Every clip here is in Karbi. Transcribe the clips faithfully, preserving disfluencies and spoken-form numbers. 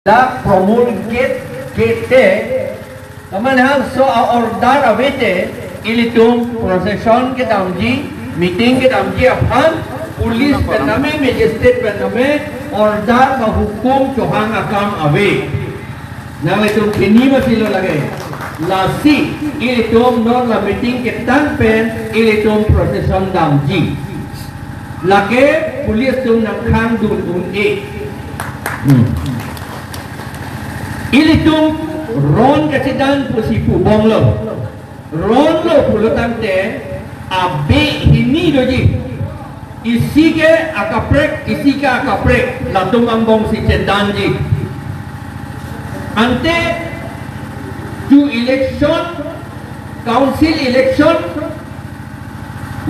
Dak promulgate kete, kaman hangso a-order ave te, ilitum procession kedamji, meeting kedamji aphan, police pen name, magistrate pen name, order ba hukum chohang akam ave. Nanglitum pini masi lo lage. Lasi, ilitum non la meeting ketang pen, ilitum procession damji. Lake police atum nangkhang dun un-e. Hmm. Ilitum ron kachedan pusi pu bom lo. Ron lo pulo tangte abe hini doji. Isi ke akaprek, isi ke akaprek, latum angbong si chedanji. Ante tu election, council election,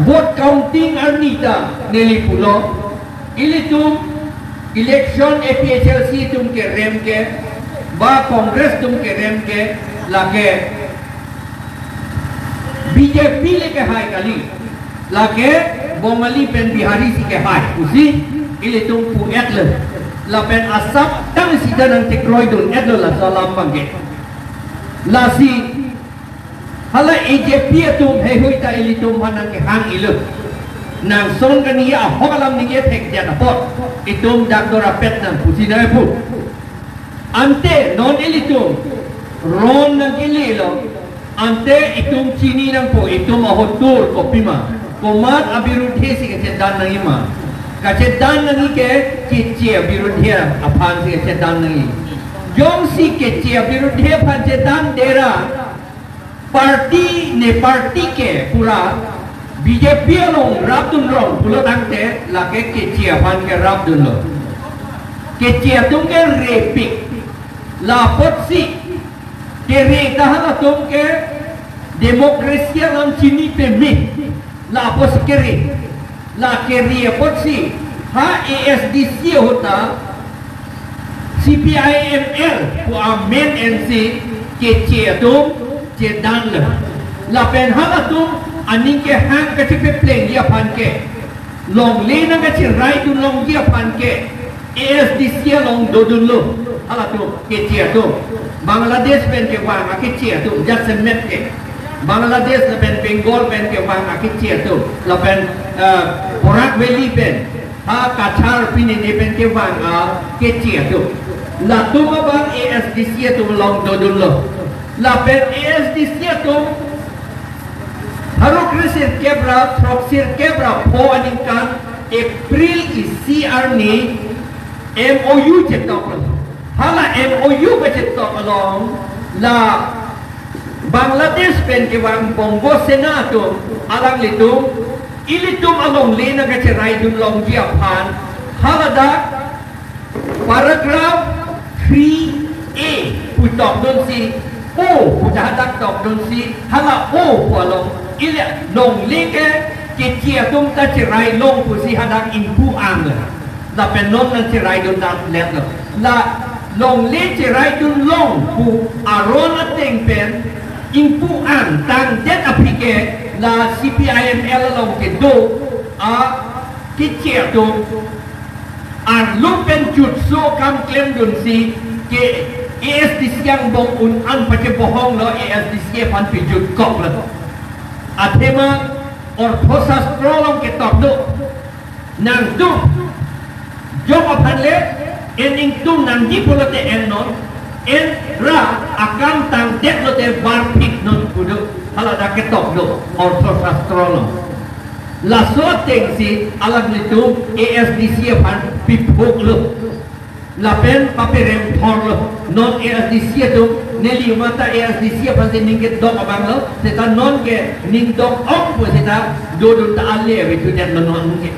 vote counting arni ta neli pulo, ilitum election A P H L C atum kerem ke, ba Congress atum kerem ke, lake B J P le kehai kali, lake Bongali pen Bihari si kehai, pusi ilitum pu-et le. Lapen asap tang sida nangtekroi dun-et lo laso alam abang ke. Lasi hala A J P atum heihui ta ilitum aphan nangkehang-i lo. Nangson kani ahok alam ningje thekdet apot, itum dak dorapet nang pusi nai pu. Ante non ilitum ron nangkele lo. Ante itum chini nangpo, itum ahotur kopima, komat abirudhe si kachedan nangji ma. Kachedan nangji ke Keche abirudhe aphan si kachedan nangji. Jongsi Keche abirudhe aphan chedan dera, party ne party ke pura B J P along rapdun rong pulo tangte lake Keche aphan ke rapdun lo. Keche atum ke repik. La apotsi kere ta halatum ke democracy alam chini peme. La apotsi kere. La kere apotsi ha A S D C ahut ta C P I M L pu amen ensi Keche atum chedan lo. Lapen halatum aning kehang kachepeplengji aphan ke, longle nangkacherai dun longji aphan ke, A S D C along dodun lo. Halatum Keche atum, Bangladesh pen kevang a-Keche atum, jasemet ke. Bangladesh lapen Bengal pen kevang a-Keche atum, lapen, eh, Barak Valley pen, ha Cachar pini ne pen kevang a-Keche atum. Latum abang A S D C atum along dodun lo. Lapen A S D C atum pharo kre sirkep ra, throk sirkep ra pho aningkan April isi arni M O U chetok lo. Hala M O U kachetok along la Bangladesh pen kevang Bongo Sena atum, alanglitum, ilitum alongle nangkacherai dun longji aphan, haladak paragraph three A pu tokdunsi, O pu ta hadak tokdunsi, hala O pu along, ili longle ke Keche atum ta cherai long pusi hadak ingpu ang. Lapen non nangcherai dun damlet lo. La longle cherai dun long pu aron ateng pen ingpu ang tangdet aphi ke la C P I M L along kedo a-Keche atum arlo pen jutso kam klemdunsi ke A S D C angbong un-an pachebohong lo, A S D C aphan pejut kok lo. Athema ortho sastro along ketok do. Nangtum jok aphan le en ingtung nangji pulote en non, en ra akam tangdet lote varphit non pu do, haladak ketok do ortho sastro along. Laso atengsi alanglitum A S D C aphan piphuk lo. Lapen paperem thor lo, non A S D C atum, neli mata A S D C aphan si ning kedok abang lo, seta non ke ning dok ong pu seta dodun ta ale ave thudet lo non ke.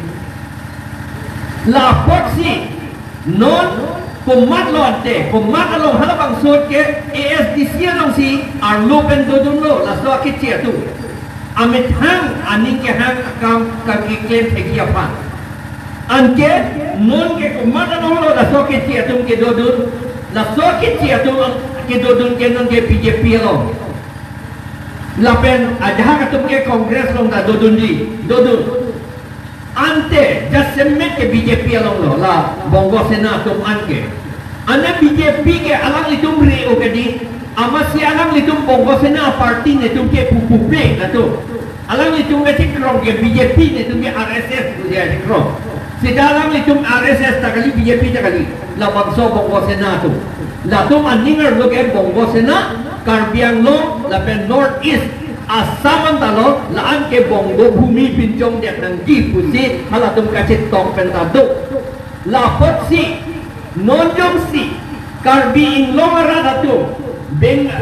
La apotsi non komat lo ante, komat along halabangso ke A S D C alongsi arlo pen dodun lo, laso a-Keche atum. Amethang aning kehang akam kakeklem thekji aphan. Anke non ke komat along lo laso a-Keche atum kedodun, laso a-Keche atum kedodun ke non ke B J P along. Lapen ajahak atum ke Congress along ta dodunji, dodun. Ante jasemet ke B J P along lo, la Bongo Sena atum anke. Ane B J P ke alanglitum re-o kedi, amatsi alanglitum Bongo Sena party netum ke pupupe latum. Alanglitum ke chikrong ke B J P netum ke R S S pusi chikrong. Seta alanglitum R S S ta kali, B J P ta kali. Labangso Bongo Sena atum. Latum aning arlo ke Bongo Sena, Karbi Anglong lapen North East, Assam anta lo, la-an ke Bongo Bhumi pinchongdet nangji pusi halatum kachetok pen ta do. La apotsi, non jongsi Karbi Anglong arat atum, Beng-,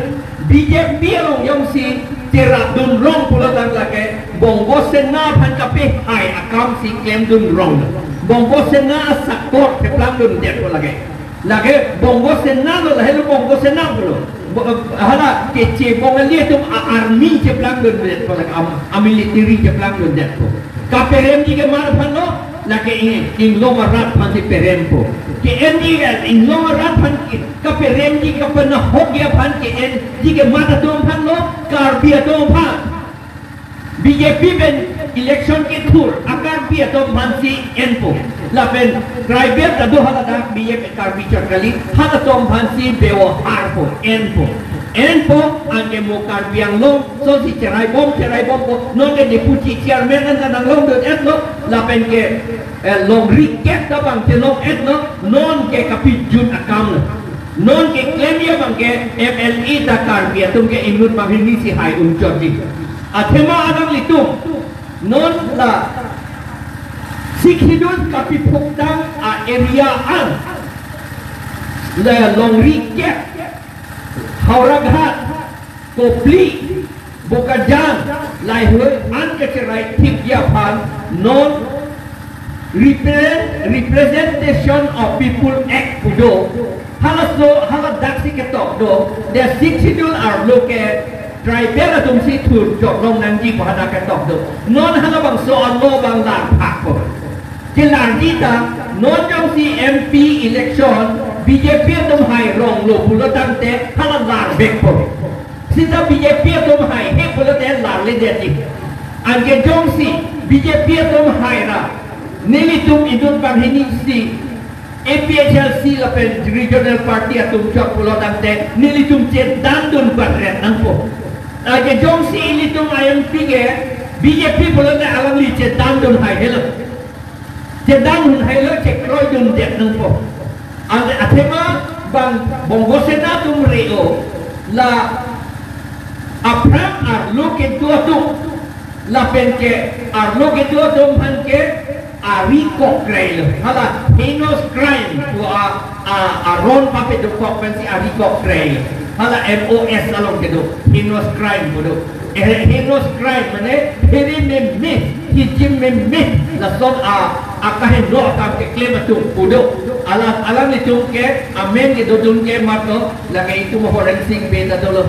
B J P along jongsi cherapdun rong pulo tangte lake Bongo Sena aphan kapehai akamsi klemdun rong. Bongo Sena asakor cheplangdundetpo lake. Lake Bongo Sena lo, lahelo Bongo Sena pulo. Bo-, hala keche Bongali atum a-army cheplangdundetpo lake, am-, a-military cheplangdundetpo. Kaperemji ke mar aphan lo, lake ing-, inglong arat aphansi perempo. Ke-enji ke inglong arat aphan ke, kaperemji kapanahokji aphan ke-enji ke mar atum aphan lo, Karbi atum aphan. B J P pen election kethur, a-Karbi atum aphansi enpo. Lapen tribal ta do haladak B J P Karbi chot kali, halatum aphansi beboharpo, enpo. Enpo, anke mo Karbi Anglong, sonsi cheraibom, cheraibompo, non ke deputy chairman anta nanglongdun-etlo, lapen ke, eh, longri kep ta bang chelong-etlo, non ke kapijut akamlo. Non keklemji abang ke M L A ta Karbi atum ke inut banghinisi hai unchotji. Athema alanglitum, non la Sixth Schedule kapiphuk tang a-area an, la longri kep, Howraghat, Kopili, Bokajan, lahui an kacherai thikji aphan non Repre-, Representation of People Act pu do. Halaso, haladaksi ketok do. The Sixth Schedule arlo ke tribal atumsi thurchok long nangji pu hadak ketok do. Non halabangso a-law abang larphakpo. Kelarji ta, non jongsi M P election B J P atum hai ronglo pulo tangte hala larbekpo. Seta B J P atum hai he pulote larledetji. Anke jongsi B J P atum hai ra, nelitum inut banghinisi A P H L C lapen regional party atum chot pulo tangte nelitum chedandun batret nangpo. Anke jongsi ilitum I M P ke B J P pulote alangli chedandun hai helo. Chedandun hai helo, chekroidundet nangpo. Ante athema bang Bongo Sena atum re-o, la aphrang arlo kedo atum, lapen ke arlo kedo atum aphan ke ari kokrei lo. Hala heinous crime pu a, a, aron pape dokok pensi ari kokrei lo. Hala M O S along kedo, heinous crime pu do. Eh, heinous crime mane, phere meme, hijim meme, lason a, akaheno akam keklem atum pu do. Ala, alanglitum ke, amen kedodun ke mato, lake itum Horensing Bey ta dolo.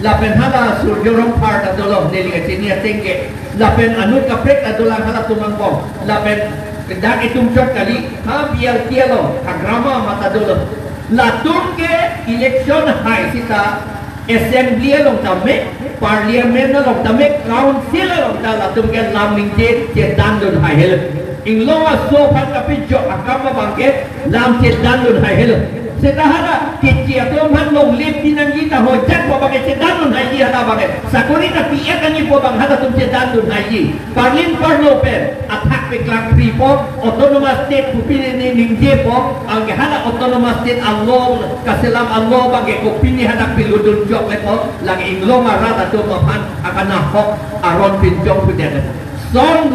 Lapen hala Surjya Rongphar ta dolo, neli kachini ateng ke. Lapen anut kaprek ta dolang halatum angbong. Lapen dak itum chot kali, ha B R T along, ha Grama mata dolo. Latum ke election hai seta, Assembly along tame, Parliament along tame, Council along ta latum ke lam ningje chedandun hai helo. Inglong aso aphan kapijok akam abang ke lam chedandun hai helo. Seta hala keche atum aphan longle pinangji ta ho jat pu abang ke chedandun haiji hala abang ke. Sakori ta pi-et nangji pu abang halatum chedandun haiji. Parlin parlo pen athak peklang pri po, autonomous state pu pini ni ningje po, anke hala autonomous state a-law, kaselam a-law abang ke kopini hadak piludun jok le po, lake inglong arat atum aphan akanahok aron pinchong pudet le po. Son,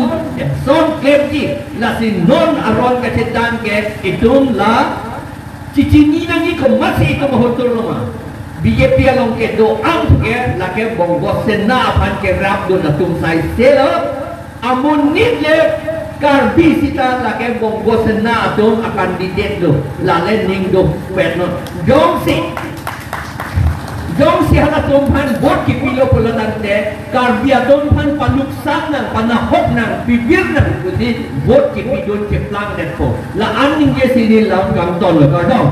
son klemji, lasi non aron kachedan ke itum la chichini nangji komatsi itum ahut tur lo ma. B J P along kedo-an ke lake Bongo Sena aphan kerapdun atum saise lo. Amonit le Karbi seta lake Bongo Sena atum a-candidate lo. Lale ning dopet non. Jongsi, jongsi halatum aphan vote kipilo pulo tangte, Karbi atum aphan panuksan nang, panahok nang, pibir nang pusi vote kipidun cheplangdetpo. La-an ningje si neli lam kangton lo, kardom.